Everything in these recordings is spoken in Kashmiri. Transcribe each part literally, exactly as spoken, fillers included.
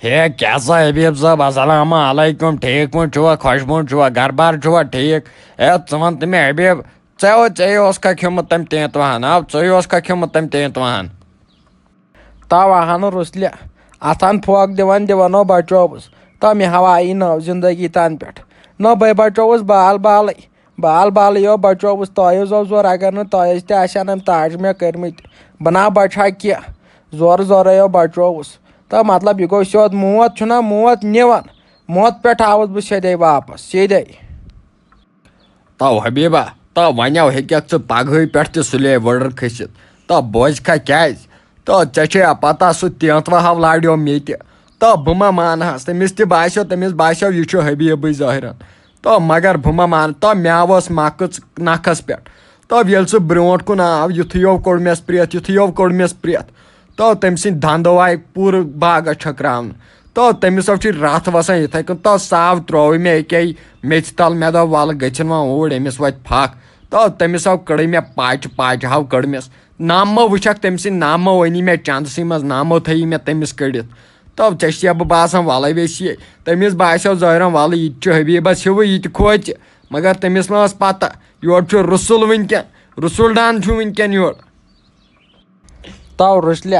ہے، کیٛاہ سا حبیب صٲب، السلام علیکم، ٹھیٖک پٲٹھۍ چھُوا، خۄش پٲٹھۍ چھُوا، گرٕ بار چھُوا ٹھیٖک؟ ہے، ژٕ وَن تہٕ مےٚ حبیب، ژےٚ او-، ژےٚ اوسکھا کھیوٚمُت تَمہِ تینٛتوہَن؟ آو، ژےٚ اوسکھا کھیوٚمُت تَمہِ تینٛتوہَن؟ تَو اَہَن رُسلہِ، اَتھَن پھوکھ دِوان دِوان او بچووُس۔ تَو مےٚ ہاو آیی نٔو زِندگی تَنہٕ پٮ۪ٹھ۔ نہ بہٕ بچووُس بال بالٕے۔ بال بالٕے یو بچووُس، تۄہہِ زو زور، اگر نہٕ تۄہہِ ٲسۍ تہِ آسہِ ہن أمۍ تاج مےٚ کٔرمٕتۍ۔ بہٕ نا بچہٕ ہا کینٛہہ۔ زورٕ زورے یو بچووُس۔ تہٕ مطلب، یہِ گوٚو سیوٚد موت چھُنہ موت نِوان۔ موت پٮ۪ٹھ آوُس بہٕ سیٚدے واپس، سیٚدے۔ تو حبیبہ، تو وۄنۍ ہیٚککھ ژٕ پگہٕے پٮ۪ٹھ تہِ سُلے وٕڑر کھٔسِتھ۔ تو بوزکھا کیازِ؟ تو ژےٚ چھے پتہ، سُہ تینٛتوہ ہاو لاریو مےٚ تہِ۔ تو بہٕ ما مانہس؟ تٔمِس تہِ باسیو، تٔمِس باسیو یہِ چھُ حبیبٕے ظٲہرن۔ تو مگر بہٕ ما مانہٕ؟ تو مےٚ اوس مۄکٕژ نکھس پٮ۪ٹھ۔ تو ییٚلہِ سُہ برونٛٹھ کُن آو، یُتھُے یو کوٚڑمٮ۪س پرٛٮ۪تھ، یُتھُے یو کوٚڑمٮ۪س پرٛٮ۪تھ۔ تو تٔمۍ سٕنٛدۍ دندو آیہِ پوٗرٕ باغس چھٔکراونہٕ۔ تو تٔمِس ہو چھِ رتھ وسان یِتھے کٔنۍ۔ تو ساو تروو مےٚ أکے میٚژِ تل، مےٚ دوٚپ، ولہٕ گٔژھِنۍ وۄنۍ اوٗرۍ، أمِس وتہِ پھکھ۔ تو تٔمِس ہو کٔڑٕے مےٚ پاچہِ، پاچہِ ہو کٔڑمِس۔ نمہٕ مہ وٕچھکھ تٔمۍ سٕنٛدۍ، نمہٕ مہ ؤنی مےٚ چندٕ سٕے منٛز، نمہٕ مہ تھٲیی مےٚ تٔمِس کٔڑِتھ۔ تو ژےٚ چھِ بہٕ باسان، ولے ویسے، تٔمِس باسیو ظٲہرن، ولہٕ یہِ تہِ چھُ حبیبس ہیوٗ، یہِ تہِ کھوژِ۔ مگر تٔمِس ما ٲس پتہ، یورٕ چھُ رسول وٕنکٮ۪ن، رسول ڈان چھُ وٕنکٮ۪ن یورٕ۔ تو رُسلہِ،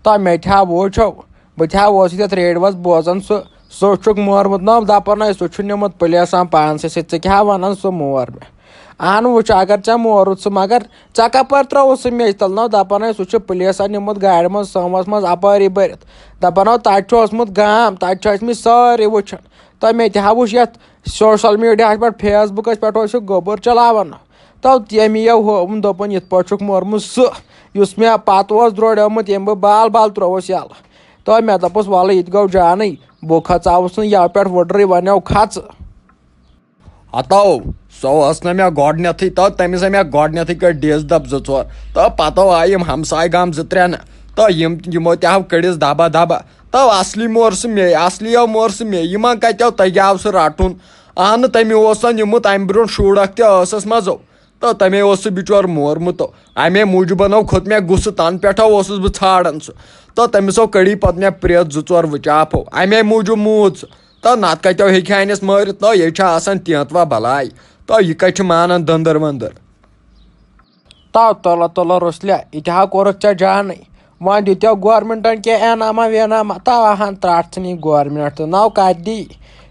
تو مےٚ تہِ ہا وُچھو، بہٕ تہِ ہا اوسُس یَتھ ریڈیوَس بوزان، سُہ، سُہ چھُکھ مورمُت نہ، دَپان ٲسۍ، سُہ چھُ نیوٗمُت پُلیٖسَن پانسٕے سۭتۍ، ژٕ کیٛاہ وَنان سُہ مور مےٚ؟ اہن وٕچھ، اگر ژےٚ مورُت سُہ، مگر ژےٚ کَپٲرۍ ترٛووُتھ سُہ میٚژِ تَل؟ نہ، دَپان ٲسۍ، سُہ چھُ پُلیٖسَن نیوٗمُت گاڑِ منٛز سٲمَس منٛز اَپٲری بٔرِتھ، دَپان ٲسۍ، تَتہِ چھُ اوسمُت گام، تَتہِ چھُ ٲسمٕتۍ سٲری وٕچھان۔ تہٕ مےٚ تہِ ہا وٕچھ یَتھ سوشل میٖڈیاہَس پٮ۪ٹھ، فیس بُکَس پٮ۪ٹھ اوس یہِ گوٚبُر چلاوان۔ تو تٔمی یو ہووُن، دوٚپُن، یِتھ پٲٹھۍ چھُکھ مورمُت سُہ، یُس مےٚ پتہٕ اوس درٛوڈیومُت، ییٚمۍ بہٕ بال بال ترٛووُس یَلہٕ۔ تو مےٚ دوٚپُس، وَلہٕ، یہِ تہِ گوٚو جانٕے، بہٕ کھژاوُس نہٕ یَوٕ پٮ۪ٹھ وٕڈرٕے، وۄنۍ یو کھژٕ۔ ہتو، سۄ ٲس نہ مےٚ گۄڈٕنیتھٕے، تو تٔمِس ٲسۍ مےٚ گۄڈٕنیتھٕے کٔڑۍ ڈیس ڈب زٕ ژور۔ تو پتہٕ آیہِ یِم ہمساے گام زٕ ترٛےٚ نہ، تو یِم، یِمو تہِ آو کٔڑِس دبا دبا۔ تو اصلی مور سُہ مے، اصلی یو مور سُہ مے، یِمن کتہِ آو تگہِ آو سُہ رٹُن؟ اہنہٕ، تٔمۍ اوس نہٕ نیوٗمُت امہِ برونٛٹھ شُر اکھ تہِ ٲسس منٛزو۔ تہٕ تَمے اوس سُہ بِچور مورمُت۔ اَمے موٗجوٗبَن کھوٚت مےٚ غُصہٕ، تَنہٕ پٮ۪ٹھ اوسُس بہٕ ژھانٛڈان سُہ۔ تہٕ تٔمِس ہو کٔڑی پَتہٕ مےٚ پرٛٮ۪تھ زٕ ژور وٕچاپھو۔ اَمے موٗجوٗب موٗد سُہ۔ تہٕ نَتہٕ کَتہِ ہیٚکہِ ہا أنِس مٲرِتھ؟ تہٕ ییٚتہِ چھِ آسان تینٛتوا بَلاے۔ تہٕ یہِ کَتہِ چھُ مانان دٔنٛدٕر ؤنٛدٕر؟ تو تُلہٕ تُلہٕ رُسلہِ، یہِ تہِ ہا کوٚرُکھ ژےٚ جانٕے۔ وۄنۍ دِتو گورمنٹن کینٛہہ انعامہ وینعامہ، تاوہان ترٛٹھ ژھٕنی گورمنٹ تہٕ نو کتہِ دی؟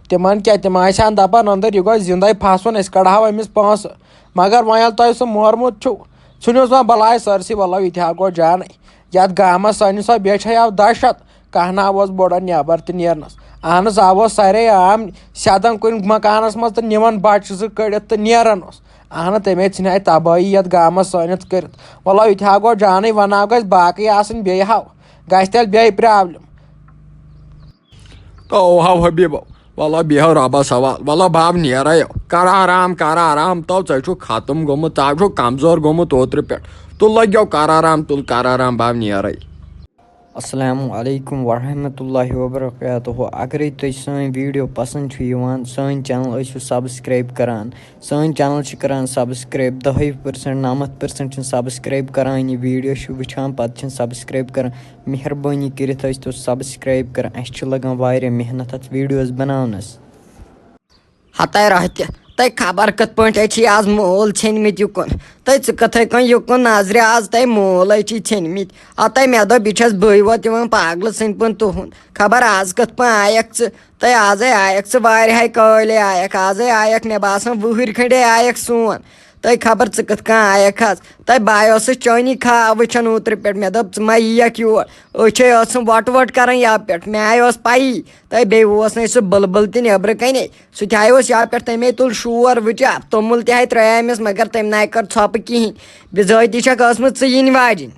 تِمن کیٛاہ، تِم آسہِ ہن دپان أنٛدٕرۍ یہِ گوٚژھ زندے پھسُن، أسۍ کڑہاو أمِس پونٛسہٕ۔ مگر وۄنۍ ییٚلہِ تۄہہِ سُہ مورمُت چھُو، ژھٕنِوس وۄنۍ بلاے سٲرسٕے، ولو یہِ تہِ ہا گوٚو جانٕے۔ یتھ گامس سٲنِس سۄ بیٚیہِ چھے یو دہشت، کانٛہہ نہ اوس بوٚڑ نٮ۪بر تہِ نیرنس۔ اہن حظ، آو اوس سارے عام سیدن کُنہِ مکانس منٛز تہٕ نِوان بچہٕ زٕ کٔڑِتھ تہٕ نیران اوس۔ اہنہٕ، تٔمۍ ہے ژھٕنہِ تَبٲہی یَتھ گامَس سٲنِتھ کٔرِتھ۔ وَلہٕ، یہِ تہِ ہا گوٚو جانٕے، وَنہٕ ہاو گژھِ باقٕے آسٕنۍ، بیٚیہِ ہاو گژھِ تیٚلہِ بیٚیہِ پرٛابلِم۔ تو او ہاو حبیٖبو، وَلہٕ بیٚہو رۄبَس حوال، وَلہٕ بَب نیرَے، کَر آرام، کَر آرام، تو ژٕ چھُکھ ختم گوٚمُت، ژٕ چھُکھ کمزور گوٚمُت اوترٕ پٮ۪ٹھ، تُل لَگیو کَر آرام، تُل کَر آرام، بَب نیرَے۔ السلام علیکم ورحمۃ اللہ وبرکاتہ۔ اگرے تۄہہِ سٲنۍ ویڈیو پسند چھُ یِوان، سٲنۍ چینل ٲسِو سبسکرائب کران۔ سٲنۍ چینل چھِ کران سبسکرائب دَہے پٔرسنٹ، نَمَتھ پٔرسنٹ چھِنہٕ سبسکرائب کران۔ یہِ ویڈیو چھِ وٕچھان، پتہٕ چھِنہٕ سبسکرائب کران۔ مہربٲنی کٔرِتھ ٲسۍ تو سبسکرائب کران، اَسہِ چھِ لگان واریاہ محنت اتھ ویڈیوس بناونس۔ ہتاے راہ تہِ، تۄہہِ خبر کِتھ پٲٹھۍ چھِ آز مول ژھیٚنمٕتۍ یُکُن۔ تۄہہِ ژٕ کِتھے کٔنۍ یُکُن نظرِ آز تۄہہِ مول چھِ ژھیٚنمٕتۍ۔ ہتاے مےٚ دوٚپ، یہِ چھَس بٕے ووت یِوان پاگلہٕ سٕنٛدۍ پٲٹھۍ تُہُنٛد۔ خبر آز کِتھ پٲٹھۍ آیکھ ژٕ؟ تۄہہِ آزے آیکھ ژٕ واریاہے کٲلۍ آیکھ، آزے آیکھ مےٚ باسان وُہٕرۍ کھنٛڈے آیکھ سون۔ تۄہہِ خبر ژٕ کِتھ کٔنۍ آیکھ آز؟ تۄہہِ بایو سۭتۍ چٲنی خاب وٕچھان اوترٕ پٮ۪ٹھ۔ مےٚ دوٚپ، ژٕ ما یِیَکھ یور؟ أچھے ٲسٕم وۄٹہٕ وۄٹہٕ کران یَپہٕ پٮ۪ٹھ۔ مےٚ آیہِ اوس پَیی، تۄہہِ بیٚیہِ اوس نَے سُہ بُلبُل تہِ نٮ۪برٕ کَنے۔ سُہ تہِ آیہِ اوس یَپہٕ پٮ۪ٹھ، تَمے تُل شور وٕچھِ۔ توٚمُل تہِ ہَے ترٛایے أمِس، مگر تٔمۍ نَے کٔر ژھۄپہٕ کِہیٖنۍ۔ بِزٲتی چھَکھ ٲسمٕژ ژٕ یِنۍ واجِنۍ۔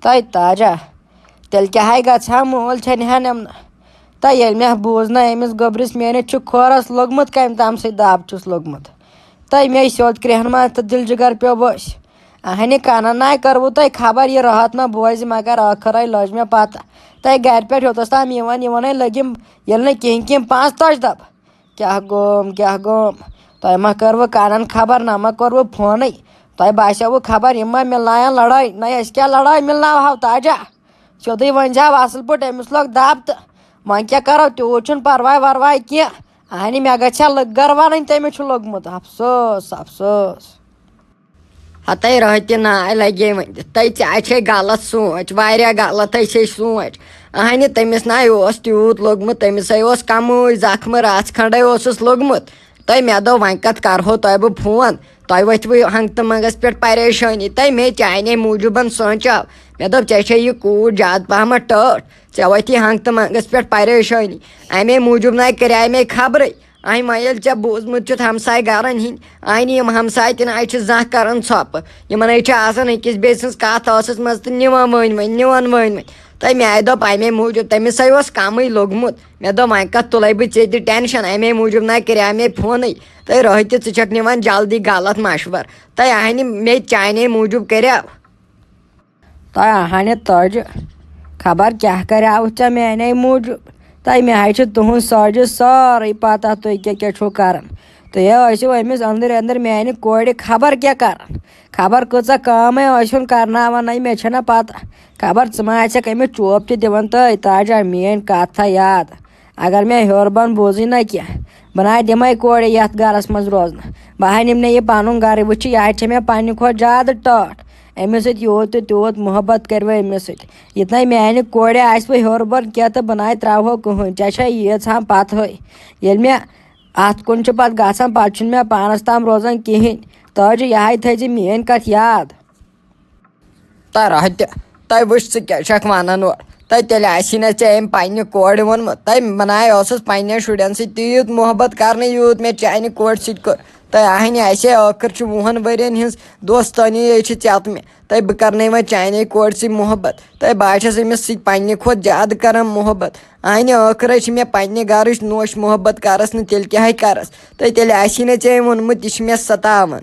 تۄہہِ تاجا، تیٚلہِ کیٛاہ ہَے گژھِ ہا، مول ژھٮ۪نہِ ہا نٮ۪منہٕ۔ تہٕ ییٚلہِ مےٚ بوٗز نہ أمِس گوٚبرِس میٲنِس چھُ کھورَس لوٚگمُت، کَمہِ تام سۭتۍ دَب چھُس لوٚگمُت۔ تہٕ مے سیوٚد کرٛٮ۪ہن منٛز تہٕ دِل جِگر پیوٚو ؤسۍ۔ اَہنہِ کَنَن نَے کٔروٕ تۄہہِ خبر، یہِ راحت نہ بوزِ، مگر ٲخٕرَے لٔج مےٚ پَتہ۔ تۄہہِ گَرِ پٮ۪ٹھ یوٚتَس تام یِوان یِوانَے لٔگِم، ییٚلہِ نہٕ کِہیٖنۍ کِہیٖنۍ پانٛژھ تٲجۍ دَب۔ کیٛاہ گوم، کیٛاہ گوم؟ تۄہہِ ما کٔروٕ کَنَن خبر، نہ ما کوٚروٕ فونٕے؟ تۄہہِ باسیوٕ خبر یِم ما مِلناون لڑٲے؟ نَے، أسۍ کیٛاہ لڑٲے مِلناوہاو تاجا؟ سیوٚدُے ؤنۍ زیو اَصٕل پٲٹھۍ، أمِس لوٚگ دَب تہٕ وۄنۍ کیٛاہ کرو، تیوٗت چھُنہٕ پرواے ورواے کینٛہہ۔ اہنہِ، مےٚ گژھِ ہا لٔکۍ گرٕ ونٕنۍ، تٔمِس چھُ لوٚگمُت۔ افسوس، افسوس۔ ہتَے رٲتہِ ناے لگے وۄنۍ۔ تَے ژےٚ چھے غلط سونٛچ، واریاہ غلط ہے چھے سونٛچ۔ اہنہِ، تٔمِس ناے اوس تیوٗت لوٚگمُت، تٔمِس ہے اوس کمٕے زخمہٕ، رژھ کھنڈے اوسُس لوٚگمُت۔ تہٕ مےٚ دوٚپ، وۄنۍ کَتھ کَرٕہو تۄہہِ بہٕ فون؟ تۄہہِ ؤتھوٕ ہنٛگتہٕ منٛگَس پٮ۪ٹھ پریشٲنی۔ تہٕ مے چانے موٗجوٗبَن سونٛچاو۔ مےٚ دوٚپ، ژےٚ چھے یہِ کوٗر زیادٕ پہمَتھ ٹٲٹھ۔ ژےٚ وۄتھی ہنٛگتہٕ منٛگَس پٮ۪ٹھ پریشٲنی۔ اَمے موٗجوٗب نَے کَرے مے خبرٕے۔ اَمہِ وۄنۍ ییٚلہِ ژےٚ بوٗزمُت چھُتھ ہمساے گَرَن ہِنٛدۍ، اَنہِ یِم ہمساے تہِ نَے چھِ زانٛہہ کَران ژھۄپہٕ۔ یِمَن ہے چھِ آسان أکِس بیٚیہِ سٕنٛز کَتھ ٲسَس منٛز تہٕ نِوان ؤنۍ ؤنۍ، نِوان ؤنۍ ؤنۍ۔ تہٕ مےٚ دوٚپ، اَمے موٗجوٗب تٔمِس ہے اوس کَمٕے لوٚگمُت۔ مےٚ دوٚپ، وۄنۍ کَتھ تُلَے بہٕ ژےٚ تہِ ٹٮ۪نشَن؟ اَمے موٗجوٗب نَے کَریٛاو مےٚ فونٕے۔ تہٕ روہہِ تہِ، ژٕ چھَکھ نِوان جلدی غلط مَشوَر۔ تہٕ اَہَنہِ، مے چانے موٗجوٗب کَریٛاو۔ تہٕ اَہَنہِ تاجہِ، خبر کیٛاہ کَریٛاوُتھ ژےٚ میٛانے موٗجوٗب؟ تہٕ مےٚ حظ چھِ تُہٕنٛز ساجہِ سٲرٕے پَتہ، تُہۍ کیٛاہ کیٛاہ چھُو کَران۔ تُہۍ ٲسِو أمِس أنٛدٕرۍ أنٛدٕرۍ میٛانہِ کورِ خبر کیٛاہ کَران۔ خبر کۭژاہ کٲمٕے ٲسِوُن کَرناوان، نَے مےٚ چھَنہ پَتہ۔ خبر ژٕ ما آسٮ۪کھ أمِس چوب تہِ دِوان۔ تہٕ تاجہ، میٛٲنۍ کَتھ تھاو یاد، اگر مےٚ ہیوٚر بۄن بوٗزٕے نہ کینٛہہ، بہٕ نَے دِمَے کورِ یَتھ گَرَس منٛز روزنہٕ۔ بہٕ ہا نِمہٕ نہٕ یہِ پَنُن گَرٕ وٕچھِ، یہِ ہا چھےٚ مےٚ پنٛنہِ کھۄتہٕ زیادٕ ٹٲٹھ۔ أمِس سۭتۍ یوٗت تہٕ تیوٗت محبت کَرِ وۄنۍ أمِس سۭتۍ۔ یہِ تہِ نَے میٛانہِ کورِ آسہِ وۄنۍ ہیوٚر بۄن کینٛہہ تہٕ بہٕ نَے ترٛاوہو کٕہٕنۍ۔ ژےٚ چھےٚ ییٖژ ہَن پَتہٕے۔ ییٚلہِ مےٚ اَتھ کُن چھُ پَتہٕ گژھان، پَتہٕ چھُنہٕ مےٚ پانَس تام روزان کِہیٖنۍ۔ تاجہِ، یہِ ہَے تھٲیزِ میٛٲنۍ کَتھ یاد۔ تہٕ روہہِ تہِ، تۄہہِ وٕچھ، ژٕ کیٛاہ چھَکھ وَنان اورٕ؟ تہٕ تیٚلہِ آسی نہ ژےٚ أمۍ پنٛنہِ کورِ ووٚنمُت؟ تۄہہِ بَناے اوسُس پنٛنٮ۪ن شُرٮ۪ن سۭتۍ تیوٗت محبت کَرنہٕ، یوٗت مےٚ چانہِ کورِ سۭتۍ کوٚر۔ تہٕ اَہنہِ، اَسے ٲخٕر چھِ وُہَن ؤرِین ہِنٛز دوستٲنی یے چھِ ژےٚ تہٕ مےٚ۔ تہٕ بہٕ کَرنَے وۄنۍ چانے کورِ سۭتۍ محبت۔ تہٕ بہٕ ہا چھَس أمِس سۭتۍ پنٛنہِ کھۄتہٕ زیادٕ کَران محبت۔ اَہنہِ، ٲخٕرَے چھِ مےٚ پنٛنہِ گَرٕچ نوش محبت کَرَس نہٕ، تیٚلہِ کیٛاہ ہَے کَرَس؟ تہٕ تیٚلہِ آسی نہ ژےٚ أمۍ ووٚنمُت، یہِ چھِ مےٚ سَتاوان۔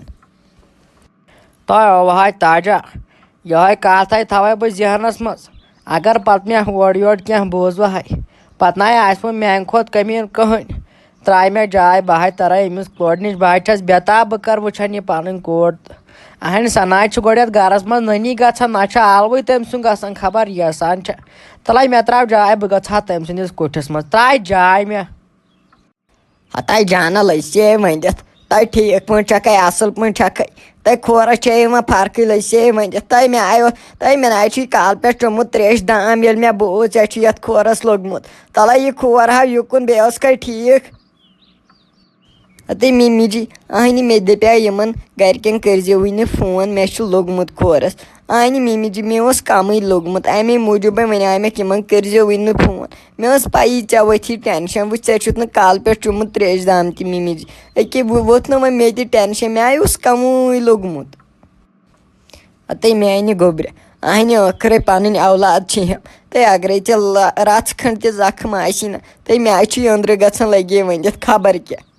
تہٕ اوہاے تاجہ، یِہوٚے کَتھ ہے تھاوَے بہٕ ذہنَس منٛز۔ اگر پَتہٕ مےٚ ہورٕ یورٕ کینٛہہ بوٗزوٕ ہے، پَتہٕ نَے آسہِ وۄنۍ میٛانہِ کھۄتہٕ کٔمیٖن کٕہٕنۍ۔ ترٛایہِ مےٚ جاے، بہٕ ہے تَرَے أمِس کورِ نِش، بہٕ ہے چھَس بے تاب، بہٕ کَر وٕچھَن یہِ پَنٕنۍ کورِ تہٕ۔ اَہَنہِ، سۄ نَے چھِ گۄڈٕ یَتھ گَرَس منٛز نٔنی گژھان، نہ چھِ آلوٕے تٔمۍ سُنٛد گژھان، خبر یَژھان چھےٚ۔ تَلَے مےٚ ترٛاو جاے، بہٕ گژھٕ ہا تٔمۍ سٕنٛدِس کُٹھِس منٛز، ترٛاے جاے مےٚ۔ ہتاے جانہ لٔج سے ؤنِتھ۔ تۄہہِ ٹھیٖک پٲٹھۍ چھکھے، اصل پٲٹھۍ چھکھے؟ تۄہہِ کھورس چھے یِوان فرقٕے، لٔج سے ؤنِتھ۔ تۄہہِ مےٚ آیو، تۄہہِ مےٚ آیہِ چھُ یہِ کالہٕ پٮ۪ٹھ چوٚمُت تریشہِ دام، ییٚلہِ مےٚ بوٗز ژےٚ چھُ یتھ کھورس لوٚگمُت۔ تلے یہِ کھور ہا یُکُن، بیٚیہِ اوس کھے ٹھیٖک۔ ہتے میمی جی، اہنہِ مےٚ دپیٛاو یِمن گرِکٮ۪ن کٔرزیوٕے نہٕ فون، مےٚ چھُ لوٚگمُت کھورس۔ اہنہِ میمی جی، مےٚ اوس کمٕے لوٚگمُت، امے موٗجوٗبے ونیٛاے مےٚ یِمن کٔرزیوٕے نہٕ فون۔ مےٚ ٲس پَیی ژےٚ ؤتھی ٹٮ۪نشَن، وٕچھ، ژےٚ چھُتھ نہٕ کالہٕ پٮ۪ٹھ چوٚمُت ترٛیش دام تہِ، مِمی جی۔ أکے وۄ-، ووٚتھ نہٕ وۄنۍ مےٚ تہِ ٹٮ۪نشَن، مےٚ آیہِ اوس کَمٕے لوٚگمُت۔ ہَتَے میٛانہِ گوٚبرِ، اَہنہِ ٲخرَے پَنٕنۍ اولاد چھِ یِم۔ تہٕ اگرَے ژےٚ لا-، رَژھ کھنٛڈ تہِ زَخم آسی نہ، تہٕ مےٚ آے چھُ أنٛدرٕ گژھان لَگے ؤنِتھ خبر کیٛاہ۔